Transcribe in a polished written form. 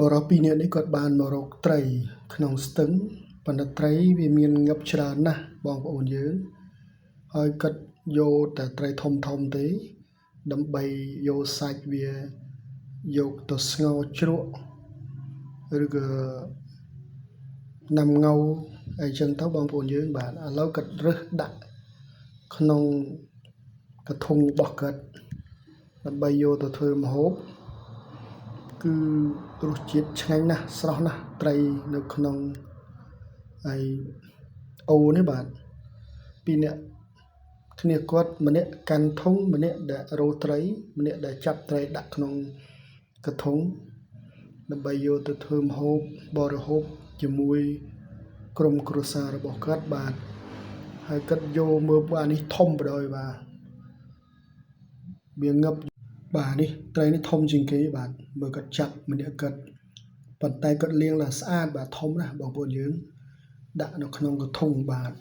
បុរសពីរនាក់នេះគាត់បានមករកត្រីក្នុងស្ទឹងប៉ុន្តែត្រីវាមានងឹបច្រើនណាស់បងប្អូនយើងហើយគាត់យកតែត្រីធំធំទេដើម្បីយកសាច់វាយកទៅស្ងោរជ្រក់ឬក៏ណាំង៉ូវអីចឹងទៅបងប្អូនយើងបាទឥឡូវគាត់រើសដាក់ក្នុងកធុងរបស់គាត់ដើម្បីយកទៅធ្វើម្ហូបគឺរសជាតិឆ្ងាញ់ណាស់ស្រស់ណាស់ត្រីនៅក្នុងហើយអូនេះបាទពីរនាក់គ្នាគាត់ម្នាក់កាន់ធុងម្នាក់ដែលរកត្រីម្នាក់ដែលចាប់ត្រីដាក់ក្នុងកធុងដើម្បីយកទៅធ្វើម្ហូបបរិហូបជាមួយក្រុមគ្រួសាររបស់គាត់បាទហើយគាត់យកមើលអានេះធំបណ្ដោយបាទវាងឹបបាទនេះត្រីនេះធំជាងគេបាទមើលគាត់ចាប់ម្នាក់គាត់ប៉ុន្តែគាត់លាងឡើងស្អាតបាទធំណាស់បងប្អូនយើងដាក់នៅក្នុងកធុងបាទ។